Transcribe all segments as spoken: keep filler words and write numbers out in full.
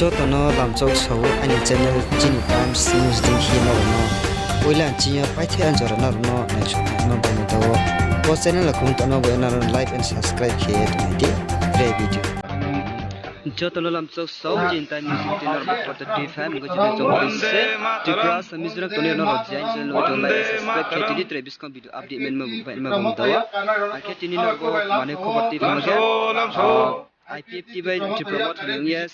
Joto no lamchok sao aini channel Chini Times News dei khe nrao no poila nching yo paithai anjora nrao no naichukma bai ni tao. Bo channel a kung tongma bai nrao like and subscribe khe tongnai di. Tre video. Joto no lamchok sao Chini Times News dei nrao bo kotor dei phai mgo jodi chong se. Tripura Mizoram tongni nrao jai channel no like and subscribe khe tini tre biskang video update menma bai ma bung tao. Akhe tini nrao bo mane khobor tei phai khe, ah, I P F T bai Tipra Motha ni ong ye, ah,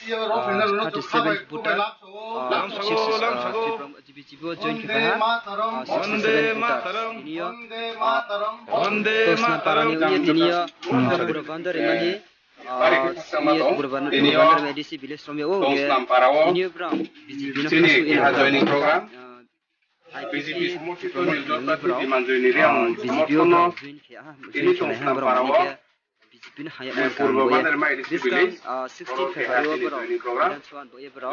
thirty seven voter, ah, six, ah, Tipra G B G bo join khe pai ha, ah, sixty seven voter. Tini yo, ah, Tosnampara ni ong ye tini yo, Burabandar mani, ah, tini yo Burabandar, Burabandar A D C village rom ya o ye, tini yo brao B J P no khasu ye joining program. Ah, B J P somorthito ni joto Tipra Manjoi ni reang somorthono tini Tosnampara wo B J P no haya ma kang bo ye. Biskang, ah, sixteen February wo borao Bidhan Sabha bo ye borao,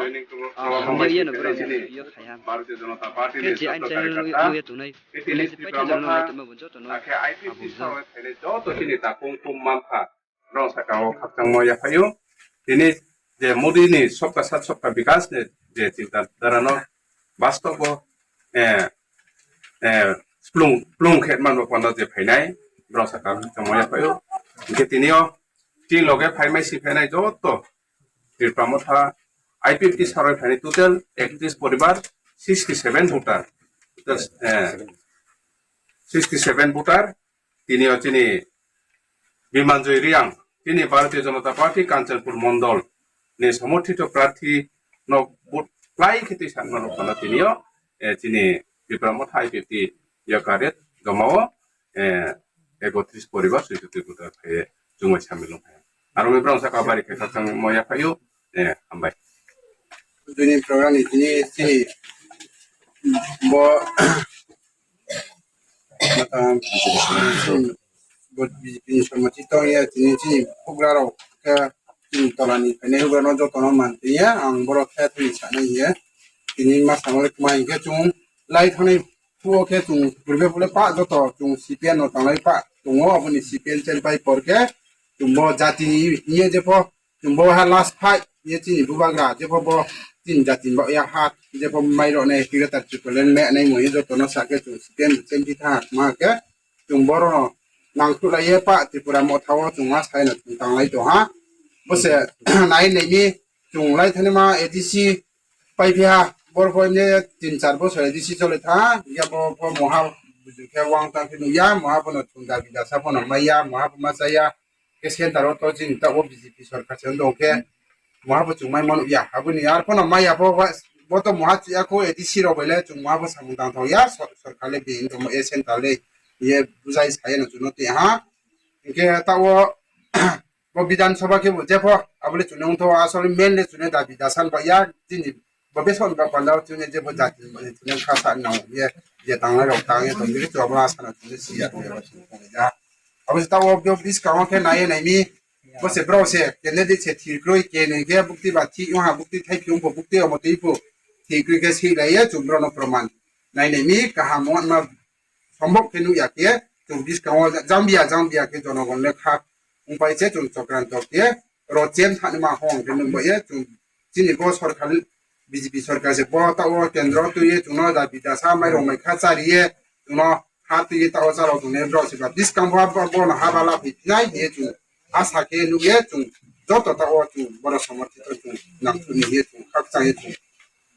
ah, hamya ye no borao B J P yo phai ha. Khe je aini channel no ye tongnai, tini se paithai joto no nai tongma bo joto no akhe I P F T abo sao phainai joto chini takung tum manpha. Brao saka wo khakchangmo yaphai ou. Tini je Modi ni Sabka Saath Sabka Vikas ni je chinta dhara no bastob wo, eh, eh, splung, splung khe manbo panda je phainai, brao saka khakchangmo yaphai ou. Hing khe tini yo chini loge phaimai si phainai joto Tipra Motha I P F T saroi phainai total ekatris poribar, sixty seven voter. Total, eh, sixty seven voter. Tini yo chini Bimanjoi Reang, chini Bharatiya Janata Party Kanchanpur Mondol ni somorthito prarthi no vote klái khe tuisanma rao panda tini yo, eh, chini Tipra Motha I P F T yo kare joma wo, eh, ekatris poribar, sixty seven voter phai ye chung bai samil ong phai ha. Aro mi brao saka bari khe khakchangmo yaphai ou, eh, hambai. Tini program ni tini chini bo, bo B J P ni somorthito tong ye tini chini houhgra rao khe chini tola ni phainai houhgra no joto no man tong ye ang boro khe tini sanai hing ye. Tini ma samo le kma hing khe chung lai thanngnai phuh wo khe chung purbe phuh le pah joto chung C P M no tanglai pah tong ou, abo ni C P M chel pai por khe chung bo jati ni hing ye jepho chung bo ha last fight ye chini bubagra jepho bo chini jati ni baoh ya ha jepho mai rao nai Greater Tipraland ma nai mo ye joto no sa khe chung C P M chel pai thanng ha kma khe chung boro no nangkhruhlai ye pah Tripura Motha wo chung ma sai no chung tanglai tong ha. Bo se nai nai mi chung lai thanngnai ma A D C paiphi ha, boro pho ne tin char bosor A D C cholai thanng ha, hing khe bo pho moha buju khe uang tang khe nuh ya, moha pho no chung dabi dasa pho no mai ya, moha pho ma chá ya, khe center wo to chini taoh wo B J P sorkar se ong tong khe, moha pho chung maimo nuh ya. Abo ni ar pho no mai ya pho, bo to moha chi ya khou A D C rao bai le chung moha pho samung tangthao ya, sor-, sorkar le being tongmo ye center le ye bujai sa ye no chung no tei ha. Hing khe taoh wo bo Bidhan Sabha khebu jepho abo le chung no ongthou, asol main le chung no dabi dasa ni baoh ya, chini bo beson ba panda wo chung no jepho jati ni baoh ye chung no kha sa nang ye, je tangnai rao tang ye tong di khe chung abo asa no chung no si ya, tong ya, abo se taoh wo bo buskang wo khe nai ye nai mi, bo se brao se candidate se thir kroi, kenoi khe bukti ba thih ong ha, bukti thaiphi ong pho, bukti omo tui pho, thir kroi khe seilai ye chung brao no proman nai nai mi, kaham ongma sombok khe nuh ya khe, chung buskang wo jangbiya jangbiya khe jonogon le kha ongpai se chung chokranto khe, ro chem thanngnaima hong khe nung bai ye chung chini bo sorkar, B J P sorkar se bo taoh wo kendro tui ye chung no dabi dasa mairong mai kha chári ye chung no ha tui ye taoh wo chá rao tongnai brao se ba buskang bo, bo, bo no ha ba la phi phinai hing ye chung asa khe nuh ye chung joto taoh wo chung boro somorthito chung nangkhuh ni hing ye chung khakchang ye chung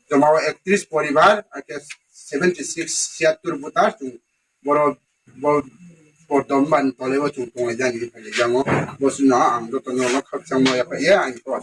joma wo ekatris poribar, akhe seventy six, siattur voter chung boro bo, bo domba ni tole wo chung tonglai jani phailai jamo. Bo sino ang joto no khakchangmo yaphai ye ang ko